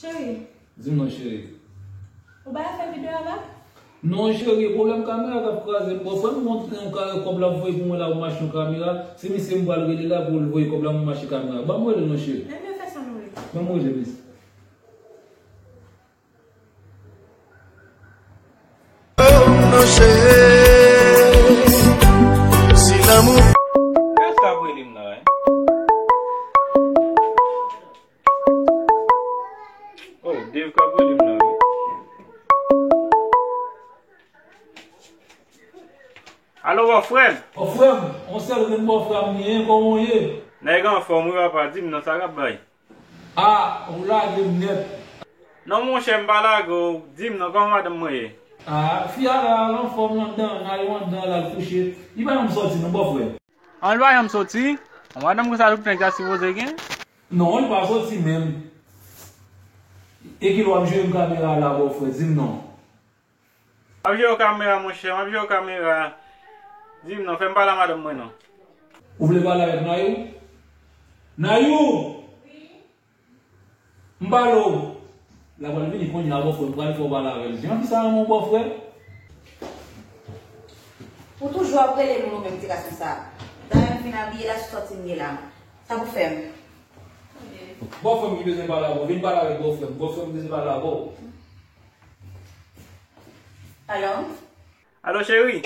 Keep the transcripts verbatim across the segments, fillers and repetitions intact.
Cheri. Di m non, cheri. Ou pa fè videyo avè? Non, cheri, pwoblèm kamera k ap kraze m. Bòfrè m montre yon kare kòb l ap voye pou mwen la pou m achte yon kamera. Se misye m pral rele la pou l voye kòb la pou m achte kamera. Ban m rele l non, cheri. Ebyen, fè sa, m rele. Ban m rele misye. Kiyès k ap rele m la, hein? Oh, Dave k ap rele m la, wi. Alo, bòfrè m. Bòfrè m, yon sèl grenn bòfrè m genyen, kòman w ye? Nèg anfòm wi papa, di m nan, sa k ap bay? Ah, ou lage m nèt. Non monchè, m pa lage w, di m non, kòman madanm mwen ye? Ah, fi a la, l anfòm anndan, Nayou anndan la, l kouche. Li pa janm sòti non, bòfrè. An, li pa janm sòti? Yon madanm konsa tout nèg ta sipoze gen? Non, li pa sòti menm. E kilè w ap jere m kamera la, bòfrè, di m non. M ap jere w kamera, monchè, m ap jere w kamera. Di m non, fè m pale a madanm mwen non. Ou vle pale avèk Nayou? Nayou! M pale w. L ap pral vini kounye a, bòfrè, m pral fè w pale avè l. Jan fi sa renmen w, bòfrè. Ou toujou ap rele moun ou menm ti gason sa. Dayè m fin abiye la, se sòti m ye la. Sa pou fè m? Bòfrè m ki bezwen pale avè w. Vin pale avèk bòfrè m. Bòfrè m bezwen pale avè w. Alo? Alo, cheri?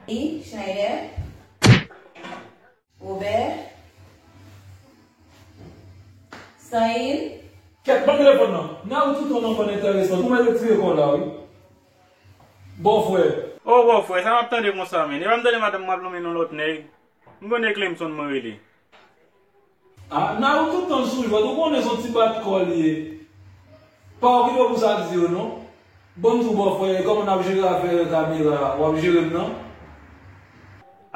Wi, Schneider? Robert? Sayil? Kèt, ban m telefòn nan. Nan ou tout yon bann enteresan. Ou mèt retire kò w la, wi. Bòfrè. Oh, bòfrè, sa m ap tande konsa, men? E pa m tande madanm mwen ap lonmen nan lòt nèg. M konnen Clemson mwen rele. Ah, Nayou tout tan sou jwèt, ou konnen se yon ti bat kò l ye. Pa okipe w pou sa k di yo non. Ban m di w bòfrè, kòman n ap jere afè kamera a? W ap jere m nan?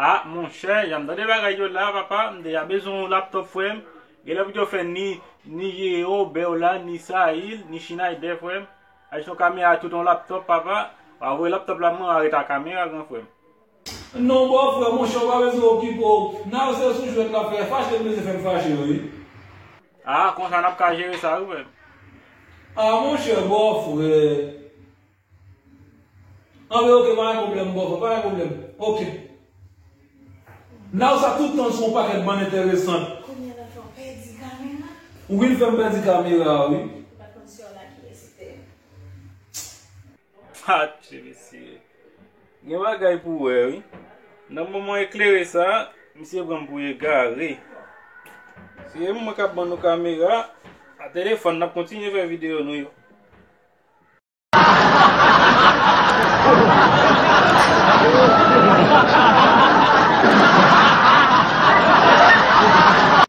Ah, monchè, jan m tande bagay yo la, papa, m deja bezwen yon laptòp, frè m. Genlè pou yo fè ni, ni Yeo, Bèw la, ni Sayil, ni Schneider, frè m. Achte yon kamera tout yon laptòp, papa. W a voye laptòp la, mwen, w a ret a kamera, gran frè m. Non, bòfrè, monchè, ou pa bezwen okipe w. Nayou se sou jwèt l ap fè. Fache l bezwen fè m fache, wi. Ah, konsa n ap ka jere sa, wi, frè m. Ah, monchè, bòfrè. Anben, oke, pa gen pwoblèm, bòfrè, pa gen pwoblèm. Oke. Nayou sa tout tan sou yon pakèt bann enteresan. Kounye a l ap fè w pèdi kamera. Ou vin fè m pèdi kamera, wi. Ou pa t konn sè w la ki resite. Ha, ti mesye. Gen bagay pou wè, wi. Nan moman eklere sa, misye pran m pou egare. Se mwen k ap ban nou kamera. A telefòn, n ap kontinye fè videyo nou yo.